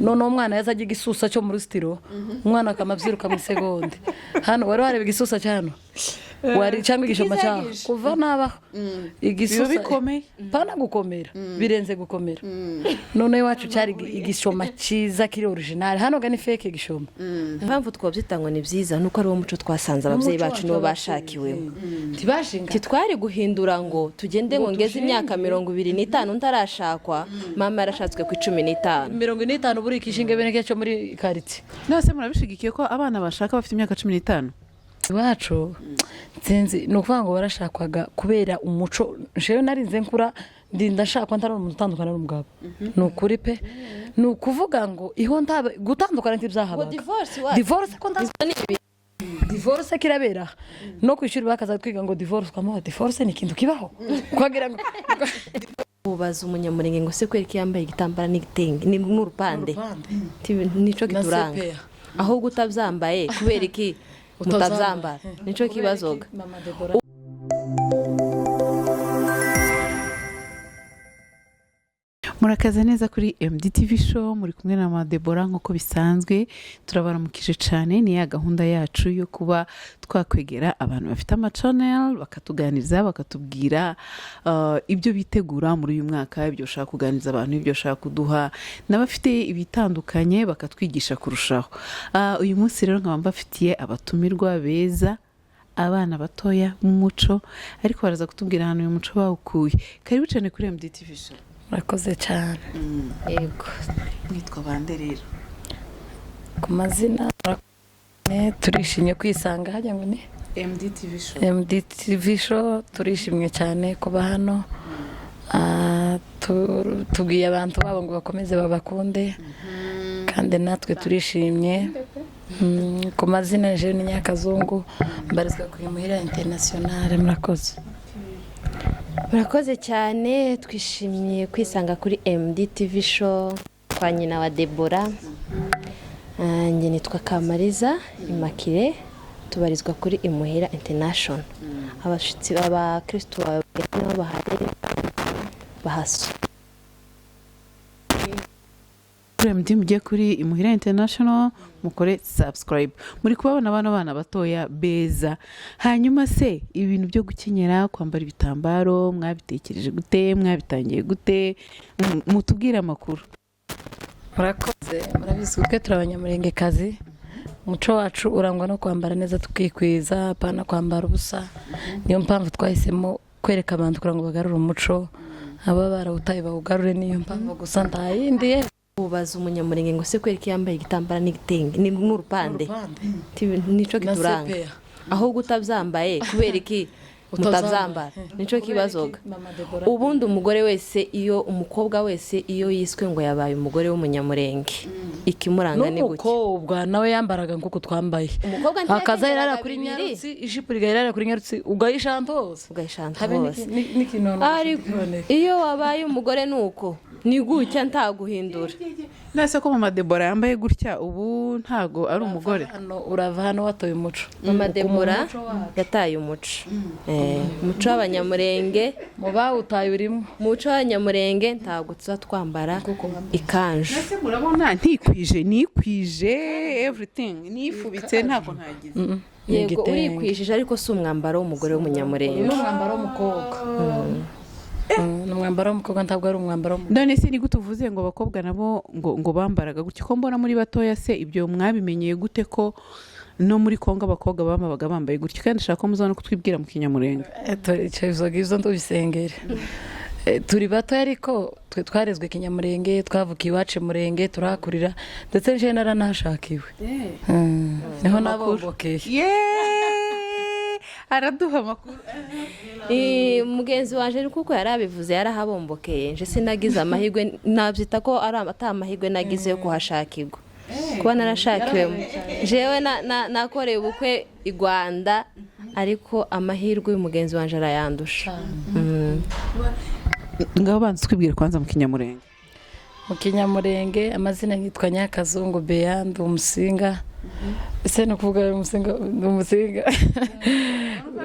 Noneho umwana yaza ajya igisusa cyo mu ruzitiro, umwana akamabyiruka mu isegonde. Hano wari wareba igisusa cya hano wari cyangwa igishoma cyaho kuva nabaho igisusa? Biba bikomeye. Pana gukomera, birenze gukomera. Noneho iwacu cyari igishoma cyiza kiri original. Hano ga ni fake igishoma. Impamvu twabyita ngo ni byiza nuko ari wo muco twasanze ababyeyi bacu nibo bashakiwemo. Ntibashinga. Ntitwari guhindura ngo tugende ngo ngeze imyaka 25 ntarashakwa. Mama yarashatswe ku 15. 45 buri ikishinga bene cyo muri karitsiye. Nose murabishigikiye ko abana bashaka bafite imyaka 15? Iwacu nsinzi, ni ukuvuga ngo barashakwaga kubera umuco. Jewe narinze nkura ndinda nshakwa ntari umuntu utandukana n'umugabo, ni ukuri pe. Ni ukuvuga ngo iho ntaba gutandukana ntibyahabaga. Divorce iwacu. Divorce ko ndazi, divorce kirabera no ku ishuri, bakaza twiga ngo divorce, ukamuha divorce ni ikintu kibaho ukagira ngo Ubaza umunyamurenge ngo se kwereka yambaye igitambara n'igitenge n'urupande. Nico Na kituranga. CPA. Ahubwo utabyambaye, kubera iki mutabyambara? Nico kibazoga. Mama Deborah. Murakaza neza kuri MDTV Show, muri kumwe na Madebora nk'uko bisanzwe. Turabaramukije cyane. Ni ya gahunda yacu yo kuba twakwegera abantu bafite amachannel bakatuganiriza, bakatubwira ibyo bitegura muri uyu mwaka, ibyo bashaka kuganiriza abantu, ibyo bashaka kuduha, n'abafite ibitandukanye bakatwigisha kurushaho. Uyu munsi rero nkaba mbafitiye abatumirwa beza, abana batoya b'umuco, ariko baraza kutubwira ahantu uyu muco bawukuye. Karibu cyane kuri MDTV Show. Murakoze cyane. Yego. Mwitwa bande rero? Ku mazina murakoze, turishimye kwisanga hajya ngo ni MDTV Show. MDTV Show. Turishimye cyane kuba hano. Tubwiye abantu babo ngo bakomeze babakunde, kandi natwe turishimye. Ku mazina jewe ni Nyakazungu, mbarizwa ku Imuhira International. Murakoze. Murakoze cyane, twishimiye kwisanga kuri MDTV Show kwa nyina wa Debora. Njye nitwa Kamariza Imakire, tubarizwa kuri Imuhira International. Abashyitsi, abakirisitu bawe nabo bahari bahasu. Kuri MD, mujye kuri Imuhira International mukore subscribe. Muri kubabona bano bana batoya beza. Hanyuma se ibintu byo gukenyera, kwambara ibitambaro, mwabitekereje gute? Mwabitangiye gute? Mutubwire amakuru. Murakoze. Murabizi twe turi abanyamurengekazi, umuco wacu urangwa no kwambara neza, tukikwiza, apana kwambara ubusa. Niyo mpamvu twahisemo kwereka abantu kugira ngo bagarure umuco, aba barawutaye bawugarure. Niyo mpamvu gusa, nta yindi ye. Ubaza umunyamurenge ngo se kwereka yambaye igitambara n'igitenge n'urupande. Nico Na kituranga. CPA. Ahubwo utabyambaye, kubera iki mutabyambara? Nico kibazoga. Mama Deborah. Ubundi umugore wese, iyo umukobwa wese iyo yiswe ngo yabaye umugore w'umunyamurenge, ikimuranga ni gutya. N'umukobwa nawe yambaraga nk'uko twambaye. Umukobwa akaza ntiyakenyeraga yarara kuri bibiri. nyarutsi, ijipo igahera kuri nyarutsi, ugayishanta hose. Ugayishanta Habe hose. n'ikinono Ariko kiboneka. iyo wabaye umugore nuko ni gutya, ntaguhindura. Nase ko mama Debora yambaye gutya ubu ntago ari umugore? Hano urava hano watoye umuco. Mama Debora umuco wacu. yataye umuco. Umuco w'abanyamurenge. Mu bawutaye urimo. Umuco w'abanyamurenge ntabwo tuza twambara ikanju. Nase murabona ntikwije, nikwije everything, nifubitse, ntabwo ntagize. Ni Yego. igitenge. Urikwijije, ariko si umwambaro w'umugore w'umunyamurenge. Ni umwambaro w'umukobwa. Ni umwambaro w'umukobwa, ntabwo ari umwambaro w'umugore. None se ni gute uvuze ngo abakobwa nabo ngo bambaraga gutya, ko mbona muri batoya? Se ibyo mwabimenyeye gute ko no muri Kongo abakobwa babaga bambaye gutya? Kandi ndashaka ko muza no kutwibwira mu Kinyamurenge. Icyo ngibyo ndubisengere. Turi bato, ariko twe twarezwe kinyamurenge, twavukiye iwacu murenge, turahakurira, ndetse nje naranahashakiwe. Niho nabombokeye. Yeee, araduha amakuru. Mugenzi wanje ni kuko yari abivuze, yarahabombokeye. Nje sinagize amahirwe, nabyita ko ari atari amahirwe nagize yo kuhashakirwa, kuba narashakiwe. Jewe nakoreye ubukwe i Rwanda, ariko amahirwe y'umugenzi wanje arayandusha. Ngaho banza twibwire kwanza mu Kinyamurenge. Mu Kinyamurenge amazina yitwa Nyakazungu Bea, ndi umusinga. Ese ni ukuvuga umusinga, ndi umusinga.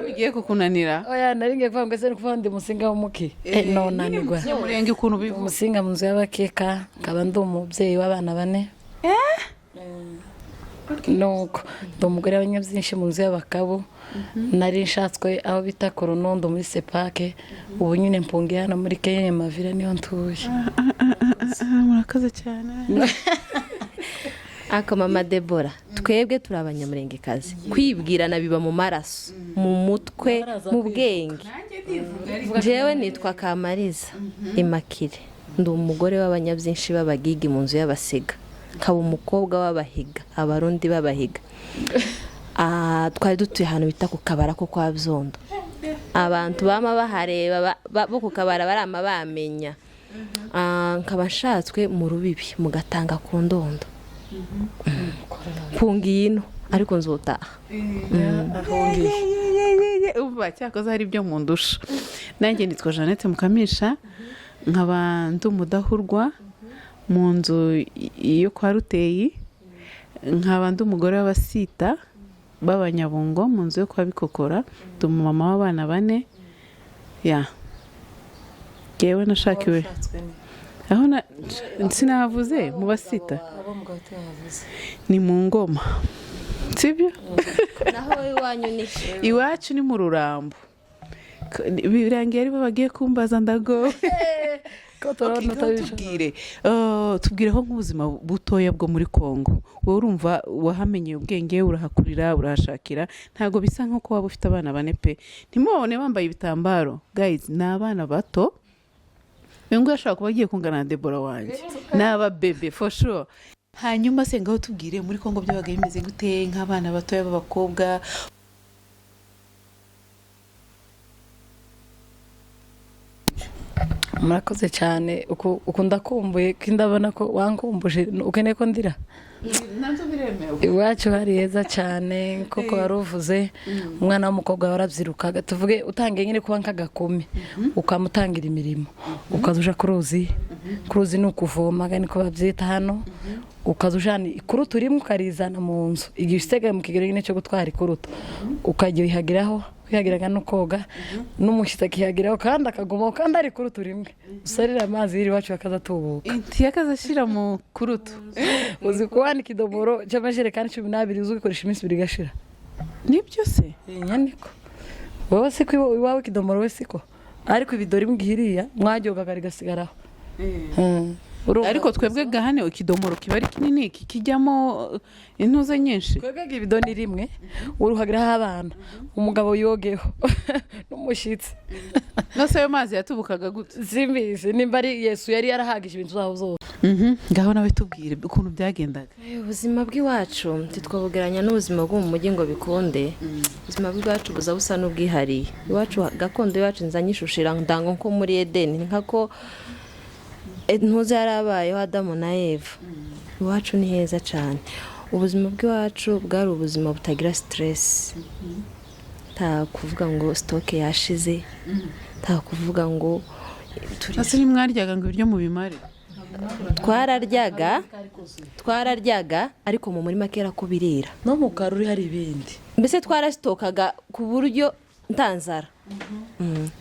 Bigiye kukunanira. Oya, nari ngiye kuvuga ngo ese ni ukuvuga ndi umusinga w'umuki? No nanirwa. Murenge ukuntu bivuga. Umusinga mu nzu y'abakeka, nkaba ndi umubyeyi w'abana bane. Nuko ndi umugore w'abanyabyinshi mu nzu y'abakabu. Nari nshatswe aho bita Koronondo muri Sepake. Ubu nyine mpungiye hano muri Kenya, Nyamavira niho ntuye. Murakoze cyane. Ako mama Debora, twebwe turi abanyamurengekazi, kwibwirana biba mu maraso, mu mutwe, mu bwenge. Njyewe nitwa Kamariza Imakire, ndi umugore w'abanyabyinshi b'abagigi mu nzu y'abasiga, nkaba umukobwa w'abahiga, abarundi b'abahiga. Twari dutuye ahantu bita ku Kabara ko kwa Byondo. Abantu bama bahareba bo ku Kabara barama bamenya. Nkaba nshatswe mu Rubibi, mu Gatanga ku Ndondo, mpungiye ino ariko nzutaha. Umva, cyakoze hari ibyo mundusha. Nanjye nitwa Jeannette Mukamisha, nkaba ndi umudahurwa mu nzu yo kwa Ruteyi, nkaba ndi umugore w'abasita b'abanyabungo mu nzu yo kwa Bikokora, ndi umumama w'abana bane. Ya yewe, nashakiwe aho sinahavuze mu basita, ni mu Ngoma, sibyo? Naho iwanyu ni? Iwacu ni mu Rurambo. Birangiye aribo bagiye kumbaza, ndagowe. Ko turabona utabishobora. Tubwire, tubwireho nk'ubuzima butoya bwo muri Congo. Wowe urumva wahamenyeye ubwenge, urahakurira, urahashakira, ntabwo bisa nk'uko waba ufite abana bane pe. Ntimubabone bambaye ibitambaro guys, ni abana bato. Uyu nguyu ashobora kuba agiye kungana na Debora wanjye, ni aba bébé for sure. Hanyuma se ngaho tubwire, muri Congo byabaga bimeze gute nk'abana batoya b'abakobwa? Murakoze cyane. Uku ndakumbuye ko ndabona ko wankumbuje, ukeneye ko ndira. Nabyo biremewe. Iwacu hari heza cyane koko. Wari uvuze umwana w'umukobwa warabyirukaga, tuvuge utangiye nyine kuba nk'agakumi, ukamutangira imirimo, ukaza uja ku ruzi. Ku ruzi ni ukuvoma niko babyita hano. Ukaza ujana ikurutu rimwe ukarizana mu nzu, igihe usigaye mu kigero nyine cyo gutwara ikurutu, ukajya wihagiraho. Kwihagiraga no koga, n'umushyitsi akihagiraho kandi akagumaho, kandi ari ikurutu rimwe usarira amazi y'iri iwacu akaza atubuka. Intiyakaza ashyira mu kurutu. Uzi kubana ikidomoro cy'amajerekani 12, uzi ugikoresha iminsi 2 igashira. Nibyo se? Inyandiko wowe siko iwawe ikidomoro we siko, ariko ibido rimwe ihiriya mwajyogaga rigasigaraho. Ariko twebwe gahane ikidomoro kiba ari kinini, kikijyamo intuze nyinshi. Twebwe ibido ni rimwe, uruhagiraho abana, umugabo yogeho n'umushyitsi. Nose ayo mazi yatubukaga gute? Simbizi nimba ari Yesu yari yarahagije ibintu zaho zose. Ngaho nawe tubwire ukuntu byagendaga. Ubuzima bw'iwacu ntitwabugeranya n'ubuzima bwo mu mujyi ngo bikunde. Ubuzima bw'iwacu buza busa n'ubwihariye. Iwacu gakondo iwacu nzanye ishusho ndango nko muri Edeni, ni nkako ntuzi yarabayeho Adamu na Eva. Iwacu ni heza cyane. Ubuzima bw'iwacu bwari ubuzima butagira stress, nta kuvuga ngo stock yashize, nta kuvuga ngo turi Ese ntimwaryaga ngo ibiryo mubimare? Twararyaga, twararyaga, ariko mu murima kera ko birera. No mu karuri hari ibindi. Mbese twarasitokaga ku buryo nta nzara.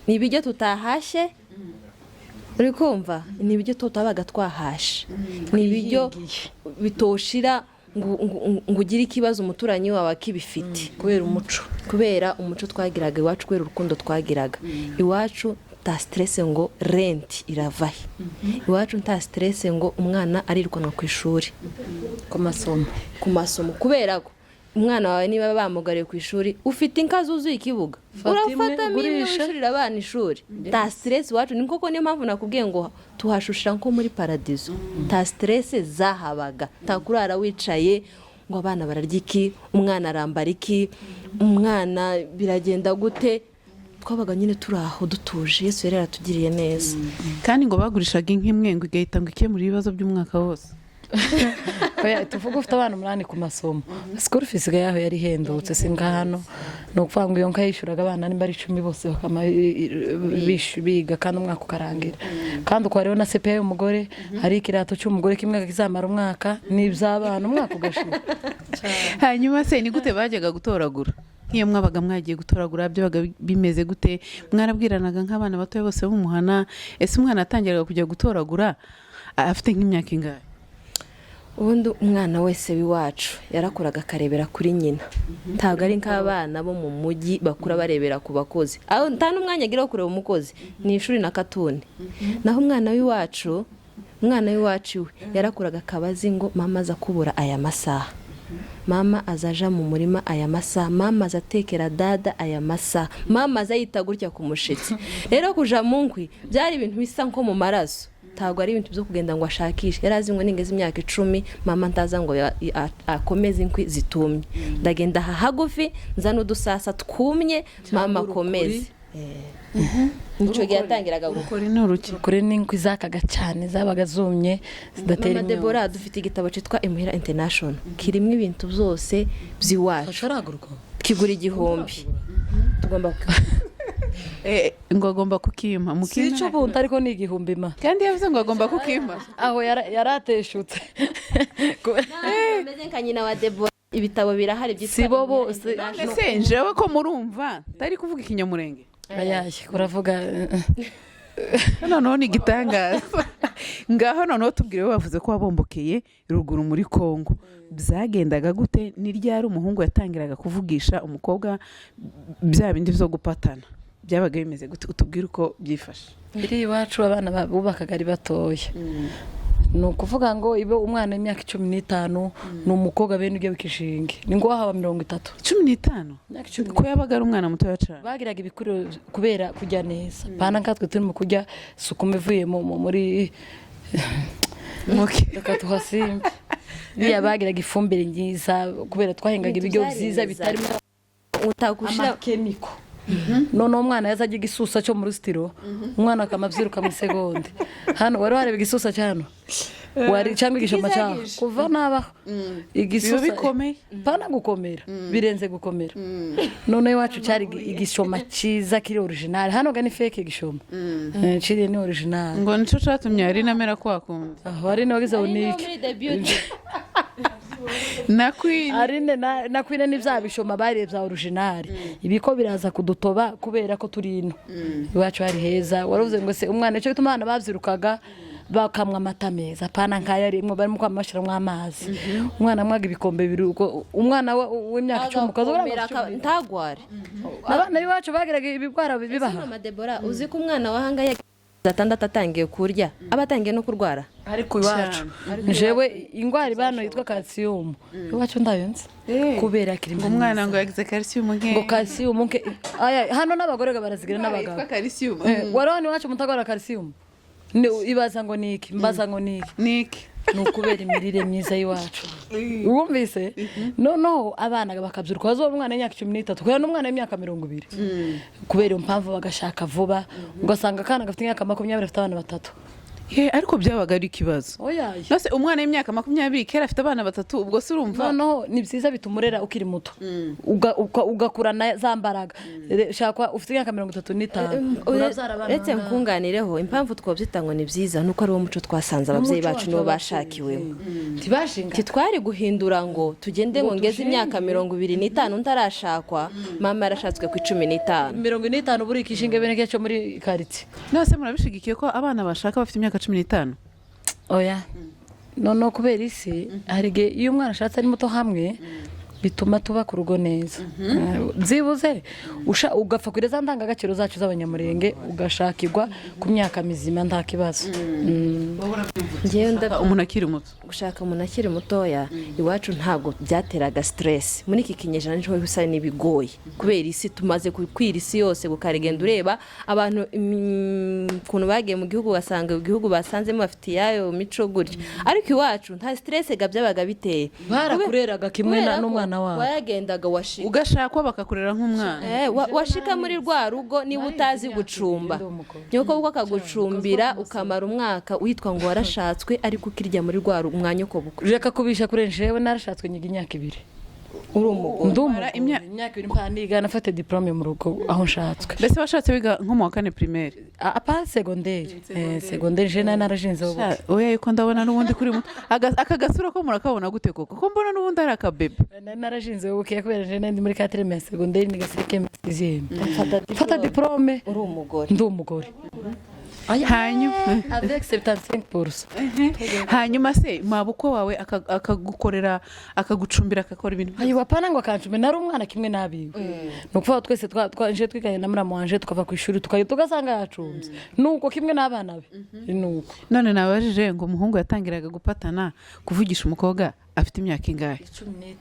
Ni ibiryo tutahashye, uri kumva, ni ibiryo tutabaga twahashe, ni ibiryo bitoshira ngo ugire ikibazo umuturanyi wawe akibifite. Kubera umuco. Kubera umuco twagiraga iwacu, kubera urukundo twagiraga iwacu. Nta stress ngo rent iravahe iwacu, nta stress ngo umwana arirukanwa ku ishuri. Ku masomo. Ku masomo, kubera ko umwana wawe niba bamugariye ku ishuri, ufite inka zuzuye ikibuga. Fata imwe, urafatamo imwe ugurishe. Wishyurira abana ishuri, nta stress iwacu. Ni koko, niyo mpamvu nakubwiye ngo tuhashushira nko muri paradizo. Nta stress zahabaga, nta kurara wicaye ngo abana bararya iki, umwana arambara iki, umwana biragenda gute. Twabaga nyine turi aho dutuje. Yesu yari yaratugiriye neza. Kandi ngo bagurishaga inka imwe ngo igahita ngo ikemura ibibazo by'umwaka wose. Oya, tuvuge ufite abana 8 ku masomo, school fees yaho yari ihendutse, si nka hano. Ni ukuvuga ngo iyo nka yishyuraga abana nimba ari 10 bose bakama biga, kandi umwaka ukarangira. Kandi uko hariho na CPA y'umugore, hari ikirato cy'umugore kimwe kizamara umwaka n'iby'abana umwaka ugashira. Hanyuma se ni gute bajyaga gutoragura? Nk'iyo mwabaga mwagiye gutoragura, byabaga bimeze gute? Mwarabwiranaga nk'abana batoya bose b'umuhana? Ese umwana yatangiraga kujya gutoragura afite nk'imyaka ingahe? Ubundi umwana wese w'iwacu yarakuraga akarebera kuri nyina. Ntabwo ari nk'abana bo mu mujyi bakura barebera ku bakozi, aho nta n'umwanya agira wo kureba umukozi, ni ishuri na katuni. Naho umwana w'iwacu we yarakuraga akaba azi ngo mama aza kubura aya masaha, mama azaja mu murima aya masaha, mama aza atekera dada aya masaha, mama aza yita gutya ku mushitsi. Rero kuja mu nkwi byari ibintu bisa nko mu maraso, ntabwo ari ibintu byo kugenda ngo ashakishe. Yari azi ngo ningeze imyaka 10 mama ntaza ngo akomeze inkwi zitumye, ndagenda aha hagufi nzana udusasa twumye mama akomeze. Nicyo gihe yatangiraga gukora. Ukuri ni uruki? Kuri n'inkwi zakaga cyane, zabaga zumye zidatera Mama Debora, dufite igitabo cyitwa Imuhira International, kirimo ibintu byose by'iwacu. Ushobora Kigura 1000, tugomba Ngo agomba kukimpa. Si Mukimpa. icyo ubundi, ariko ni 1000 ma. Kandi yavuze ngo agomba kukimpa. Aho yarateshutse. Ameze nka nyina wa Debora, ibitabo birahari byitwa Si bo Imuhira bose. International. Ese njewe ko murumva ntari kuvuga ikinyamurenge? Ayaye, uravuga. Noneho ni igitangaza. Ngaho noneho tubwire, bavuze ko wabombokeye ruguru muri Kongo, byagendaga gute? Ni ryari umuhungu yatangiraga kuvugisha umukobwa, bya bindi byo gupatana byabaga bimeze gute? Utubwire uko byifashe. Iri iwacu abana bubakaga ari batoya. Ni ukuvuga ngo ibo umwana w'imyaka 15 ni umukobwa, bene ujya wikishinge ni ngo wahaba 30. 15? Imyaka 10. Ko yabaga ari umwana mutoya cyane. Bagiraga ibikuriro kubera kurya neza, pana nkatwe turimo kurya sukuma ivuye muri Muke. reka tuhasimbe biriya. Bagiraga ifumbire nziza kubera twahingaga Ibintu ibiryo byari byiza neza. bitarimo Utagushira amakemiko. Noneho umwana yaza ajya igisusa cyo mu ruzitiro, umwana akamabyiruka mu isegonde. Hano wari wareba igisusa cya hano wari cyangwa igishoma cyaho kuva nabaho? Biba bikomeye. Pana gukomera, birenze gukomera. Noneho iwacu cyari igishoma cyiza kiri original. Hano ga ni fake igishoma. Kiriya ni original. Ngo nicyo cyatumye ari namera ko wakunda. Aho ari nawe wagize Ari niyo unique muri The Beauty. Na Queen. Arine na Queen ni bya bishoma bariye bya original. Ibiko biraza kudutoba kubera ko turi ino. Iwacu hari heza. Waravuze ngo se umwana, icyo gituma abana babyirukaga bakamwa amata meza, pana nkaya rimwe barimo kwamashyiramo amazi. Umwana amwaga ibikombe bibiri, ubwo umwana w'imyaka 10 ukaza Agakomera ntagware. Abana b'iwacu bagiraga ibigwara bibaha. Mama Debora, uzi ko umwana wahanga yagize 6 atangiye kurya aba atangiye no kurwara? Ariko iwacu jewe ingwara ibano yitwa calcium iwacu ndayo nzi kubera kirimo. Ngo umwana ngo yagize calcium nke. Ngo calcium nke. Aya hano n'abagore ga barazigira n'abagabo. Yitwa calcium. Wari hano iwacu mutagwara calcium? Ibaza ngo ni iki, mbaza ngo ni iki? Niki? Ni ukubera imirire myiza y'iwacu. Wumvise noneho abana bakabyiruka, bazuba umwana w'imyaka 13 kubera n'umwana w'imyaka 20, kubera iyo mpamvu bagashaka vuba, ugasanga akana gafite imyaka 20 afite abana batatu. Ye, ariko byabaga ari ikibazo. Oya. Nose umwana w'imyaka 20 kera afite abana batatu, ubwo se urumva? Noneho ni byiza, bituma urera ukiri muto, ugakurana za mbaraga. Shakwa ufite imyaka 35 urabyara abana Uretse bangahe? nkunganireho, impamvu twabyita ngo ni byiza nuko ari wo muco twasanze ababyeyi bacu nibo bashakiwemo. Ntibashinga. Ntitwari guhindura ngo tugende ngo ngeze imyaka 25 ntarashakwa. Mama yarashatswe ku 15. 45 buri ikishinge bene cyo muri karitsiye. Nose murabishigikiye ko abana bashaka bafite imyaka 15? Oya. Noneho kubera isi, hari igihe iyo umwana ashatse ari muto hamwe bituma tuba ku rugo neza. Byibuze ugapfa kuri za ndangagaciro zacu z'abanyamurenge, ugashakirwa ku myaka mizima, nta kibazo. Ngewe Umuntu akiri muto. Gushaka umuntu akiri mutoya iwacu ntabwo byateraga stress. Muri iki kinyejana niho bisa n'ibigoye kubera isi tumaze gukwira isi yose, gukarigenda ureba abantu ukuntu bagiye mu gihugu, ugasanga igihugu basanzemo bafite iyayo mico gutyo. Ariko iwacu nta stress ga byabaga biteye. Barakureraga kimwe Kubera ko n'umwana. umwana wabo. Waragendaga washika Ugashakwa bakakurera nk'umwana. Washika muri rwa rugo, niba utazi gucumba, nyoko bukwe akagucumbira, ukamara umwaka witwa ngo warashatswe, ariko ukirya muri rwa mwanya uko bukwe. Reka kubisha kuri jewe, narashatswe nyiga imyaka 2. Uri umugore. Ndi umugore imyaka 2 mpa niga, nafate diplôme mu rugo aho nshatswe. Mbese washatse wiga nko mu wa kane primaire? Apa secondaire, secondaire je nari narashinzeho Sha, buke. Oya, yuko ndabona n'ubundi kuri muto. Aka gasura ko murakabona gute koko, ko mbona n'ubundi ari akabebe? Nari narashinzeho buke kubera je nari ndi muri quatrième ya secondaire, niga cinquième, sixième, Fata mfata diplôme. Uri umugore. Ndi umugore. Hanyuma Avec 75%. Hanyuma se mabukwe wawe akagukorera, akagucumbira, akakora ibintu byose? Ayo bapana ngo akancume, nari umwana kimwe n'abiwe. Ni ukuvuga twese nje twiganye na muramu wanje, tukava ku ishuri tukajya tugasanga yacumbye, nuko kimwe n'abana be nuko. None nabajije ngo umuhungu yatangiraga gupatana, kuvugisha umukobwa afite imyaka ingahe?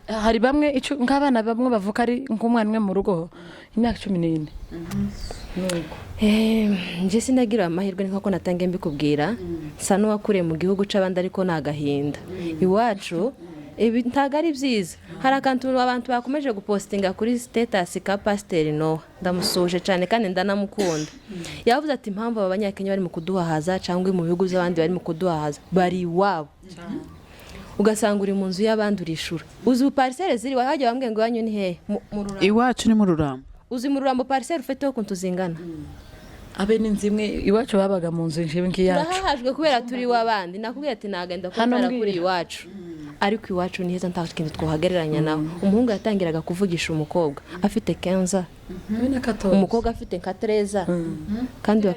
Hari bamwe nk'abana bamwe bavuka ari nk'umwana umwe mu rugo, imyaka 14 nuko. Nje sinagira amahirwe, ni nk'uko natangiye mbikubwira, nsa n'uwakuriye mu gihugu c'abandi, ariko ni agahinda. Iwacu ibi ntabwo ari byiza. Hari akantu abantu bakomeje gupostinga kuri status ka Pasiteri Noah, ndamusuhuje cyane kandi ndanamukunda. Yavuze ati impamvu aba banyakenya bari mu kuduhahaza, cyangwa mu bihugu by'abandi bari mu kuduhahaza, bari iwabo ugasanga uri mu nzu y'abandi urishura. Uzi ubu parcelle ziri wahajya, bambwiye ngo iwanyu ni hehe? Mu Rurambo. Iwacu ni mu Rurambo. Uzi mu Rurambo parcelle ufiteho ukuntu zingana? Abe n'inzu imwe iwacu, babaga mu nzu njewe nk'iyacu. Turahahajwe kubera turi iw'abandi. Nakubwiye ati nagenda kuba Hano tarakuriye mbwira. iwacu, ariko iwacu ni heza, nta kintu twahagereranya nawe. Umuhungu yatangiraga kuvugisha umukobwa afite 15, umukobwa afite nka 13, kandi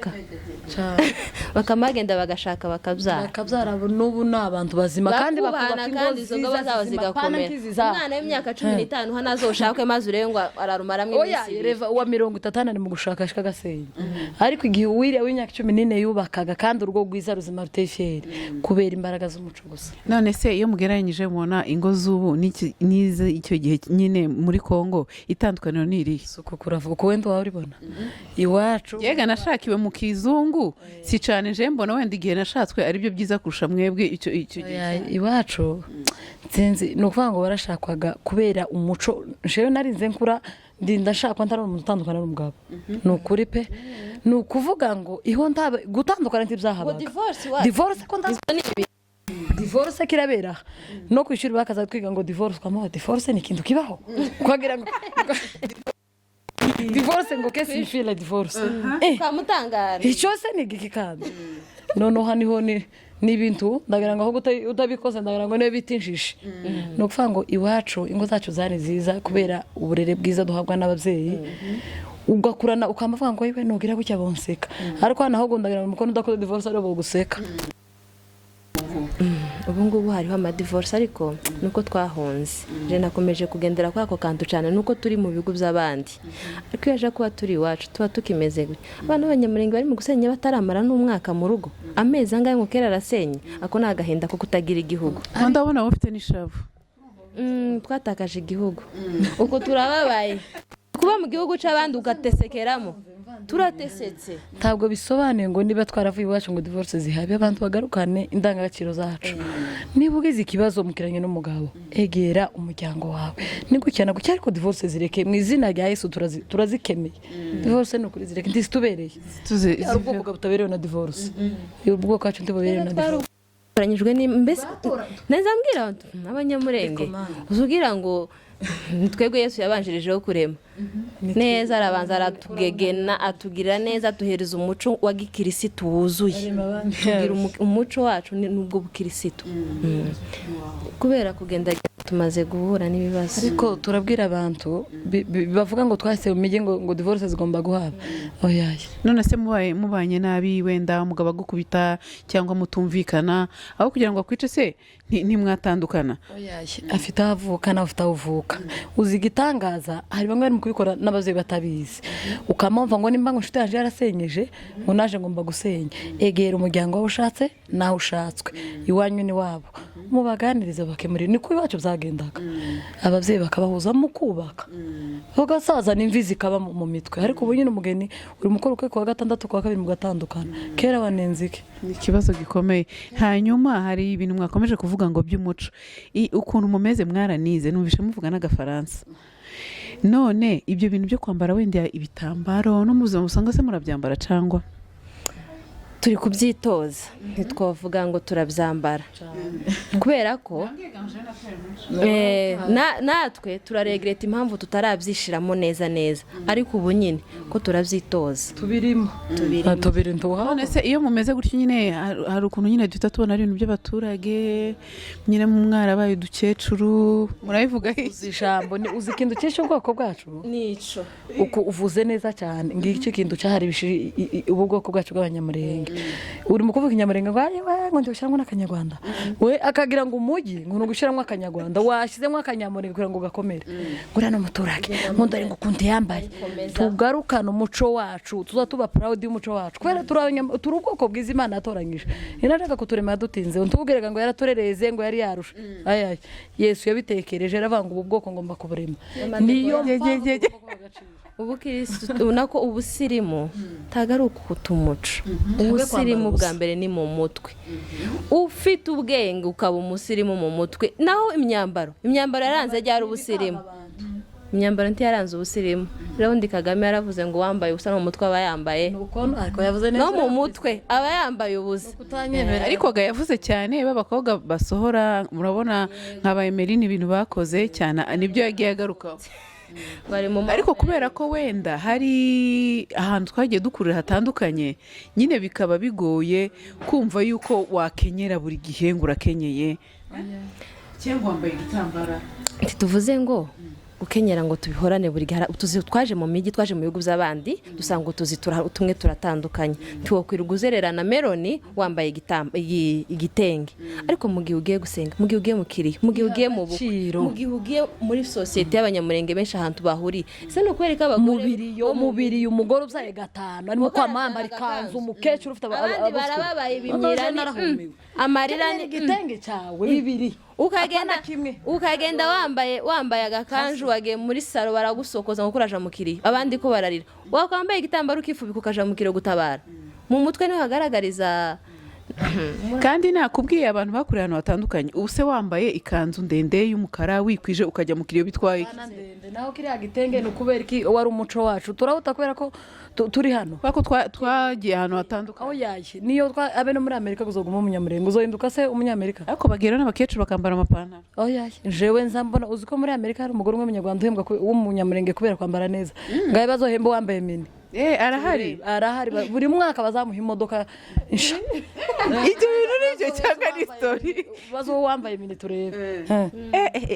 bakamagenda bagashaka, bakabyara. Bakabyara, n'ubu ni abantu bazima kandi bakubahana bakubaka ingo kandi izo ngo nziza zabo zizima, pana zigakomera. nk'izi zabo. Umwana w'imyaka 15 hano azoshakwe maze urebe ngo ararumaramo Oya. iminsi 2. Reva uwa 30 ari mu gushakashaka agasenyi, ariko igihe uwiriya w'imyaka 14 yubakaga kandi urugo rwiza ruzima ruteye fierté kubera imbaraga z'umuco gusa. None se iyo mugereranyije, mubona ingo z'ubu n'izi icyo gihe nyine muri Kongo, itandukaniro ni irihe? Isuku kuravuga uko wenda waba uribona iwacu. Yega nashakiwe mu kizungu, si cyane. Nje mbona wenda igihe nashatswe aribyo byiza kurusha mwebwe icyo gihe. Oya, iwacu nsinzi, ni ukuvuga ngo barashakwaga kubera umuco. Jewe narinze nkura ndinda nshakwa ntari umuntu utandukana n'umugabo, ni ukuri pe. Ni ukuvuga ngo iho ntaba gutandukana ntibyahabaga. Ngo divorce iwacu. Divorce ko ndazi divorce kirabera aha. No ku ishuri bakaza twiga ngo divorce, ukamuha divorce ni ikintu kibaho, ukagira ngo divorce ngo qu'est-ce que signifie la divorce? Ukamutangara. Icyo se ni igiki? Kandi noneho hano niho ni ibintu ndagira ngo ahubwo utabikoze, ndagira ngo niyo bita injishi. Ni ukuvuga ngo iwacu ingo zacu zari nziza kubera uburere bwiza duhabwa n'ababyeyi, ugakurana ukamavuga ngo yewe nugira gutya bonseka, ariko hano ahubwo ndagira ngo umukono udakoze divorce aribo boguseka. Ubu ngubu hariho amadivorce, ariko nuko twahunze. Je nakomeje kugendera kuri ako kantu cyane, nuko turi mu bihugu by'abandi, ariko iyo aje kuba turi iwacu tuba tukimeze gutya. Abana b'abanyamurenge bari mu gusenya bataramara n'umwaka mu rugo, amezi angahe ngo kera arasenye. Ako ni agahinda ko kutagira igihugu. Aho ndabona wowe ufite n'ishavu. Twatakaje igihugu, uko turababaye kuba mu gihugu c'abandi ugatesekeramo, turatesetse. Ntabwo bisobanuye ngo niba twaravuye iwacu ngo divorce zihabe. Abantu bagarukane indangagaciro zacu. Niba ugize ikibazo mukiranye n'umugabo, egera umuryango wawe, ni gutya na gutya, ariko divorce zireke mu izina rya Yesu. Turazikemeye divorce, ni ukuri zireke, ntizitubereye. Hari ubwoko butaberewe na divorce, ubwoko bwacu ntibuberewe na divorce. Twaranyijwe ni mbese neza mbwira abanyamurenge, uzugira ngo twebwe Yesu yabanjirijeho kurema neza, arabanza aratugegena, atugirira neza, aduhereza umuco wa gikirisitu wuzuye. Tugira umuco wacu ni ubwo bukirisitu. Kubera kugenda tumaze guhura n'ibibazo. Ariko turabwira abantu bavuga ngo twahise mu mijyi ngo divorce zigomba guhabwa, oya. None se mubaye mubanye nabi, wenda umugabo agukubita cyangwa mutumvikana, aho kugira ngo akwice se ntimwatandukana? Afite aho avuka nawe ufite aho uvuka. Uzi igitangaza, hari bamwe bari mu kubikora n'ababyeyi batabizi, ukamumva ngo nimba ngo inshuti yanjye yarasenyeje ngo naje ngomba gusenya. Egera umuryango wawe ushatse. Nawe ushatswe iwanyu ni wabo, mubaganirize bakemurire. Niko iwacu byagendaga, ababyeyi bakabahuza mu kubaka, bagasaza n'imvi zikaba mu mitwe. Ariko ubu nyine umugeni uri mukora ukwe kuwa gatandatu, kuwa kabiri mugatandukana. Kera wanenze iki? Ni ikibazo gikomeye. Hanyuma hari ibintu mwakomeje kuvuga ngo by'umuco. Ukuntu mumeze, mwaranize, numvishe muvuga n'agafaransa. None ibyo bintu byo kwambara wenda ibitambaro, no mu buzima busanzwe se murabyambara cyangwa? Turi kubyitoza, ntitwavuga ngo turabyambara kubera ko natwe turaregreta impamvu tutarabyishiramo neza neza, ariko ubu nyine ko turabyitoza. Tubirimo. Tubirimo. Tubiri ntuha. None se iyo mumeze gutyo nyine, hari ukuntu nyine duhita tubona ari ibintu by'abaturage nyine, mwarabaye udukecuru, murabivuga iki? Uzi ijambo ni uzi ikintu cyinshi ubwoko bwacu. Nico. Uku uvuze neza cyane, ngiki kintu cyaharibishije ubu bwoko bwacu bw'Abanyamurenge. Uri mu kuvuga Inyamurenge ngo aye we, ngo ndi gushyiramo n'Akanyarwanda, we akagira ngo umujyi ngo ni ugushyiramo Akanyarwanda, washyizemo Akanyamurenge kugira ngo gakomere, ngo uriya ni umuturage, ngo ndore ngo ukuntu yambaye. Tugarukane umuco wacu, tuza tuba proud y'umuco wacu, kubera turi ubwoko bwiza Imana yatoranyije. Inashaka kuturema yadutinze, ntubwirega ngo yaraturereze, ngo yari yarusha ayaye. Yesu yabitekereje aravuga ngo ubu bwoko ngomba kuburema, niyo Ge- ge- ge- ge. mpamvu tugomba kubaha agaciro. Ubukirisitu ubona ko ubusirimu ntabwo ari ukuta umuco. Ubusirimu bwa mbere ni mu mutwe. Ufite ubwenge ukaba umusirimu mu mutwe. Naho imyambaro yaranze ryari ubusirimu? Imyambaro ntiyaranze ubusirimu. Rero undi Kagame yaravuze ngo uwambaye ubusa no mu mutwe aba yambaye Ukuntu ariko yavuze neza. No mu mutwe aba yambaye ubusa. Kutanyemera. Ariko ga yavuze cyane b'abakobwa basohora, murabona nka ba Emeline, ibintu bakoze cyane nibyo yagiye agarukaho. Bari mu Ariko kubera ko wenda hari ahantu twagiye dukurira hatandukanye nyine, bikaba bigoye kumva yuko wakenyera buri gihe, ngo urakenyeye cyangwa wambaye igitambara. Ntituvuze ngo gukenyera ngo tubihorane buri gihe. Utuzi twaje mu mijyi, twaje mu bihugu by'abandi, dusanga utuzi tumwe turatandukanye. Ntiwokwirirwa uzererana meloni wambaye igitenge, ariko mu gihe ugiye gusenga, mu gihe ugiye mu kiriyo, mu gihe ugiye mu bukwe, Agaciro. mu gihe ugiye muri sosiyete y'Abanyamurenge benshi ahantu bahuriye, ese ni ukwereka abagore Mubiri yo mubiri, umugore ubyaye gatanu arimo kwamambara ikanzu, umukecuru ufite abandi abuzukuru. Barababaye ibimyira ni Narahumiwe. Amarira ni Igitenge cyawe bibiri. Ukagenda Apana kimwe. Ukagenda wambaye agakanju, wagiye muri salo baragusokoza ngo kuraja mu kiriyo, abandi ko bararira, wakwambaye igitambaro ukifubika ukaja mu kiriyo gutabara. Mu mutwe niho hagaragariza. Kandi nakubwiye, abantu bakuriye ahantu hatandukanye. Ubu se wambaye ikanzu ndende y'umukara wikwije ukajya mu kiriyo bitwaye iki? Apana ndende. Naho kiriya gitenge ni ukubera iki? Wari umuco wacu, turawuta kubera ko turi hano. Kubera ko twagiye ahantu hatandukanye. Aho yaye niyo abe no muri Amerika kuzoguma Umunyamurenge, uzohinduka se Umunyamerika? Ariko bagera n'abakecuru bakambara amapantaro. Aho yaye jewe nza mbona, uzi ko muri Amerika hari umugore umwe w'Umunyarwanda uhembwa w'Umunyamurenge kubera kwambara neza? Ngahe bazohemba uwambaye mini. Arahari? Arahari, buri mwaka bazamuha imodoka nsha. Ibyo bintu nibyo cyangwa ni story? Bazo uwambaye mini turebe.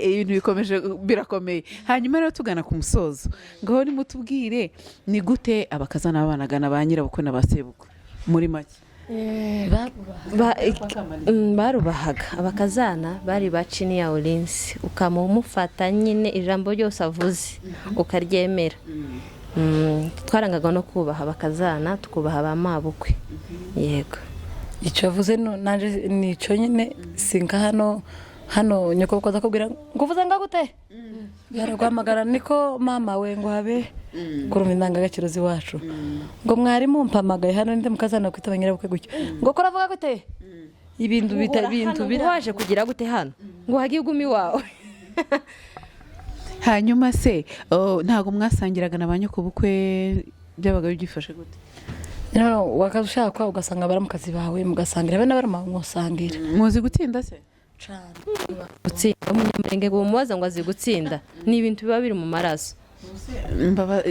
Ibintu bikomeje birakomeye. Hanyuma rero tugana ku musozo, ngaho nimutubwire ni gute abakazana babanaga na ba nyirabukwe na ba sebukwe muri make. Barubahaga abakazana, bari ba chini ya ulinzi, ukamumufata nyine ijambo ryose avuze ukaryemera. Twarangaga no kubaha abakazana, tukubaha ba mabukwe, yego. Icyo avuze nanje nicyo nyine. Sinka hano hano nyoko aza kubwira ngo uvuze ngo gute, baraguhamagara niko mama we ngo habe kurumva indangagaciro z'iwacu, ngo mwari mumpamagaye hano, ninde mukazana kwitaba nyirabukwe gutyo, ngo ko uravuga gute, ibintu bita ibintu bira waje kugira gute hano ngo hagiye uguma iwawe. Hanyuma se, oh, ntabwo mwasangiraga na ba nyokobukwe? Byabaga byifashe gute? No, wakaza ushaka ugasanga baramukazi bawe mugasangira, be n'abarama mwosangira. Muzi gutsinda se? Cane. Gutsinda, Umunyamurenge ngo umubaza ngo azi gutsinda, ni ibintu biba biri mu maraso. Nimba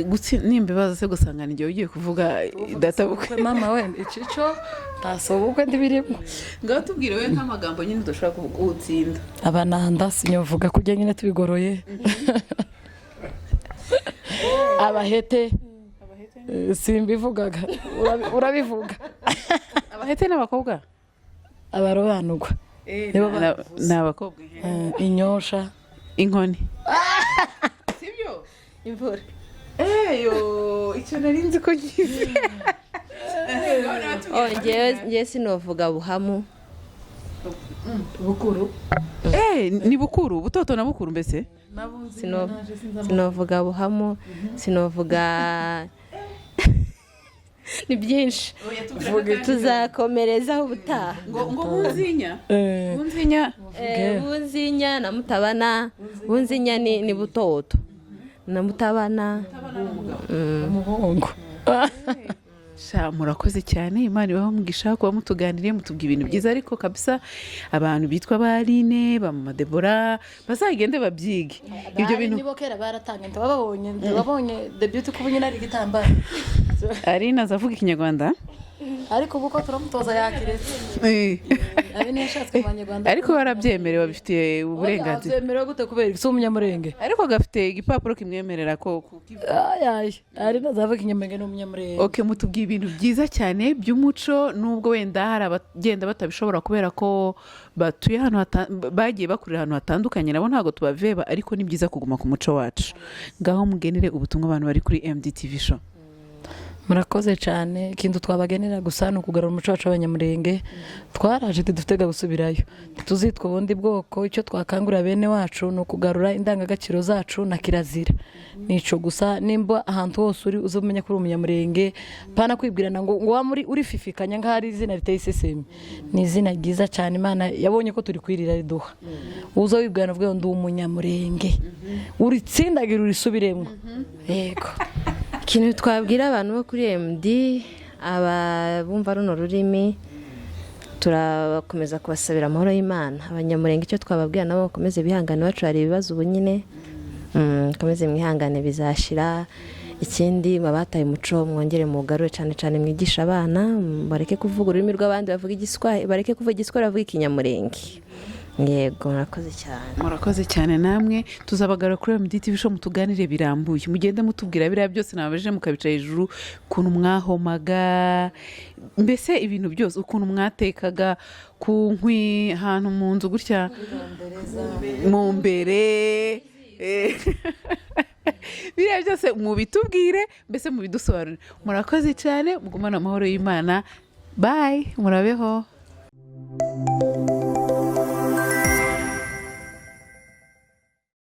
ibaza se gusanga ni igihe ugiye kuvuga databukwe. Mama we, iki cyo ntasobukwe ndibirimo. Ngaho tubwire we nk'amagambo nyine udashobora kuvuga utsinda. Abananda sinyovuga kurya nyine tubigoroye, abahete simbivugaga. Urabivuga. Abahete n'abakobwa. Abarobanurwa. Nibo Ni abakobwa. Inyosha. Inkoni sibyo? Imvura. Eyo, icyo nari nzi ko nkizi. Oh, njyewe sinovuga buhamu. Bukuru. Ni Bukuru, Butoto na Bukuru mbese. Sinovuga Buhamo, sinovuga, ni byinshi, tuzakomerezaho ubutaha. Ngo Bunzinya, Bunzinya. Bunzinya na Mutabana. Bunzinya ni Butoto na Mutabana. Umuhungu. Sha, murakoze cyane, Imana ibahe umugisha kuba mutuganiriye, mutubwira ibintu byiza. Ariko kabisa abantu bitwa ba Aline, ba Mama Debora, bazagende babyige ibyo bintu. Nibo kera baratanga, ndababonye the beauty, kuba nyine ari igitambaro. Aline azavuga Ikinyarwanda. Ariko ubu ko turamutoza yakiretse. Abe niyo yashatswe mu Banyarwanda. Ariko barabyemerewe, babifitiye uburenganzira. Byemerewe gute? Kubera si umunyamurenge? Ariko gafite igipapuro kimwemerera ko Ayayi, ari nazavuga Ikinyamurenge, ni umunyamurenge. Ok, mutubwiye ibintu byiza cyane by'umuco, nubwo wenda hari abagenda batabishobora kubera ko batuye ahantu bagiye bakurira ahantu hatandukanye, nabo ntabwo tubaveba, ariko ni byiza kuguma ku muco wacu. Ngaho mugenere ubutumwa abantu bari kuri MDTV Show. Murakoze cyane. Ikintu twabagenera gusa ni ukugarura umuco wacu w'Abanyamurenge. Twaraje, ntidufite gusubirayo, ntituzitwa ubundi bwoko. Icyo twakangurira bene wacu ni ukugarura indangagaciro zacu na kirazira, nico gusa. Nimba ahantu hose uri uze umenya ko uri umunyamurenge, pana kwibwirana ngo wa muri urififikanya nk'aho ari izina riteye isesemi. Ni izina ryiza cyane, Imana yabonye ko turi kwirira riduha. Uza wibwirana uvuge ngo ndi umunyamurenge, uritsindagira, urisubiremo, yego. Ikintu twabwira abantu bo kuri MD, abumva runo rurimi, turakomeza kubasabira amahoro y'Imana. Abanyamurenge icyo twababwira nabo, bakomeze bihangane, iwacu hari ibibazo ubu nyine. Mukomeze mwihangane, bizashira. Ikindi, abataye umuco mwongere mugarure, cyane cyane mwigisha abana, bareke kuvuga ururimi rw'abandi, bavuga Igiswahili, bareke kuvuga Igiswahili, bavuga Ikinyamurenge. Yego, murakoze cyane. Murakoze cyane namwe. Tuzabagarura kuri MDTV Show mutuganire birambuye, mugende mutubwira biriya byose nababajije, mukabica hejuru, ukuntu mwahomaga, mbese ibintu byose, ukuntu mwatekaga ku nkwi ahantu mu nzu gutya mu mbere. Biriya byose mubitubwire, mbese mubidusobanurire. Murakoze cyane, mugumane amahoro y'Imana. Bye, murabeho.